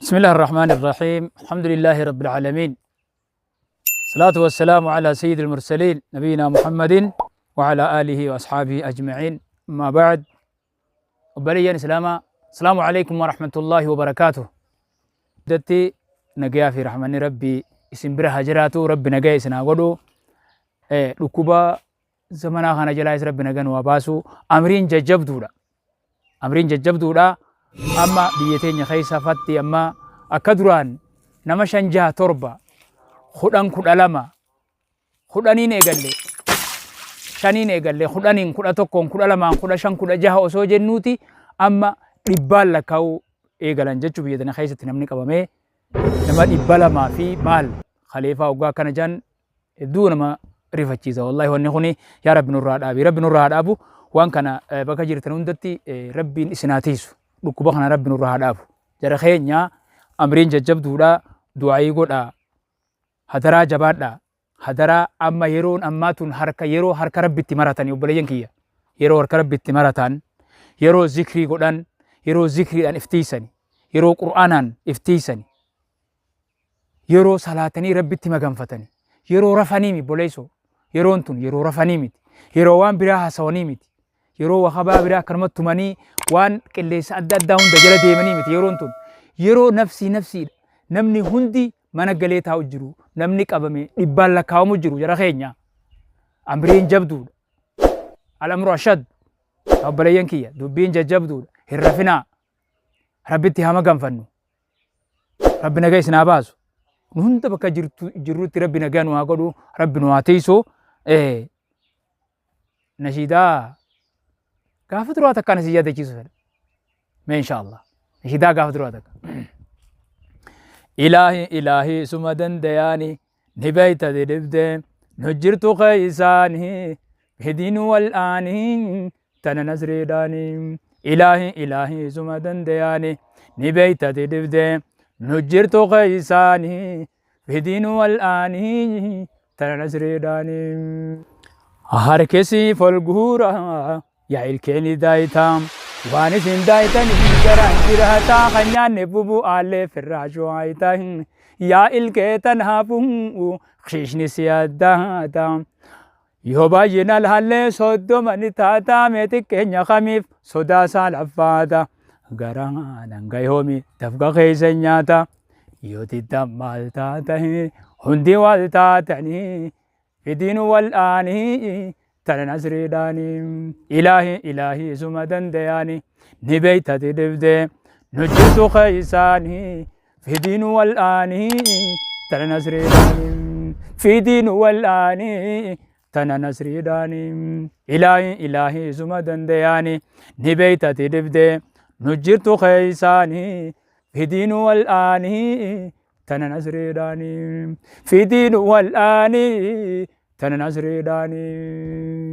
بسم الله الرحمن الرحيم، الحمد لله رب العالمين، الصلاة والسلام على سيد المرسلين نبينا محمد وعلى آله وأصحابه أجمعين، أما بعد. Obboleeyyan Islaamaa، السلام عليكم ورحمة الله وبركاته. Datti nagayaa fi rahmanni Rabbii isin bira haa jiraatu, Rabbi nagaya isin haa godhu. Dhukkuba zamanaa kana jalaas Rabbi nagaa nu haa baasu. Amriin jajjabduudha. Amriin jajjabduudha. Amma biyya teenya keessa fatti amma akka duraan nama 5, 6, 7, 10, 12, 10n eegalle, 5n eegalle, 10n, 11n, 12n, 15, 16 osoo jennuuti amma dhibbaan lakkaa'uu eegalan jechuu. Biyya tana keessatti namni qabamee nama 200 fi maal khaleefaa hoggaa akkana jedhan hedduu nama rifachiisa. Wallahi wanni kuni, yaa Rabbi nurraa dhaabi, Rabbi nurraa haa dhaabu. Waan kana bakka jirtan hundatti Rabbiin isin haa tiisu. Dhukkuba kana Rabbi nurraa haa dhaabu. Jara keenya, amriin jajjabduudha, du'aayii godhaa, hadaraa jabaadhaa, hadaraa. Amma yeroon ammaa tun harka yeroo harka Rabbitti maratanii, obboleeyyan kiyya, yeroo harka Rabbitti maratan, yeroo zikrii godhan, yeroo zikriidhaan iftiisani, yeroo Qur'aanaan iftiisani, yeroo salaatanii Rabbitti maganfatani, yeroo rafanii miti. Obboleessoo, yeroon tun yeroo rafanii miti, yeroo waan biraa haasawanii miti, yeroo wakabaa biraa akkanumatti tumanii waan qilleensa adda addaa hunda jala deemanii miti. Yeroon tun yeroo nafsii nafsiidha. Namni hundi mana galee taa'u jiru, namni qabame dhibbaan lakkaawamu jiru. Jara keenya, amriin jabduudha. الأمر أشد. Obboleeyyan kiyya, dubbiin jajjabduudha, hin rafinaa, Rabbitti haa maganfannu. Rabbi nagaa isin haa baasu. Nu hunda bakka jirtu jirrutti Rabbi nagaa nu haa godhu, Rabbi nu haa tiisu. Nashiidaa gaafa duraa takkaan isin yaadachiisu fedha. Mee insha Allah. Nashiidaa gaafa duraa takka. Ilaahi, ilaahi, suma dandayaani ni beeyta dhibdee nu jirtu keeysaani fidiin wal'aanii tana nasriidhaani. Ilaahi, ilaahi, suma dandayaani ni beeyta dhibdee nu jirtu keeysaani fidiin wal'aanii tana nasriidhaani. Harkisi folguura yaa ilkeeni daayitaa waan isin daayitanii garaan jiraataa kan nyaanne bubu'aallee firraashuu haayitaa yaa ilkee tanaafu shiishni si addaata. Yoo baay'ina laallee 30 ni taataa, mee xiqqeenya kamiif sodaa laffaata. Garaan hanga yoomi dafqa keessa nyaata? Yoo didda maal taata? Hundi wal taatanii fidiin wal'aanii tana nasriidhaanii. Ilaahi, ilaahi, suma dandayaani ni beeytati dhibdee nu jirtu keeysaanii fidiin wal'aanii tana nasriidhaanii, fidiin wal'aanii tana nasriidhaanii. Ilaahi, ilaahi, suma dandayaani ni beeytati dhibdee nu jirtu keeysaanii fidiin wal'aanii tana nasriidhaanii, fidiin wal'aanii tana nasriidhaanii.